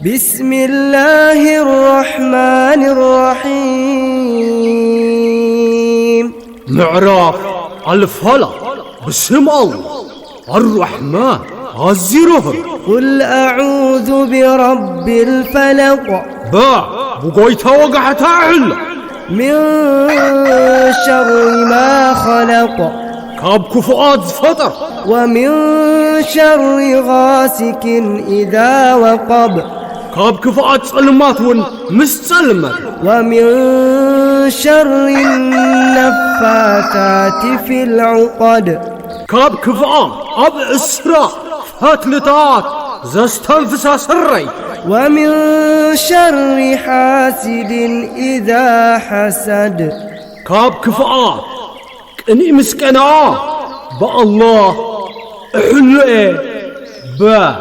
بسم الله الرحمن الرحيم. ምዕራፍ ኣልፋላቕ። ብስም ኣላህ ኣርራሕማን፣ ኣዝዩ ርህሩህ። قل أعوذ برب الفلق። በል፣ ብጎይታ ወጋሕታ እሕሎ። من شر ما خلق። ካብ ክፉኣት ዝፈጠሮ። ومن شر غاسق إذا وقب። ካብ ክፉኣት ጸልማት እውን ምስ ጸልመተ። ومن شر النفاثات في العقد። ካብ ክፉኣ ኣብ ዕስራ ፈትልታት ዘስተንፍሳ ስረይ። ومن شر حاسد إذا حسد። ካብ ክፉኣ ቅንኢ ምስ ቀንኣ ብኣላህ እሕሎ እየ። በል፣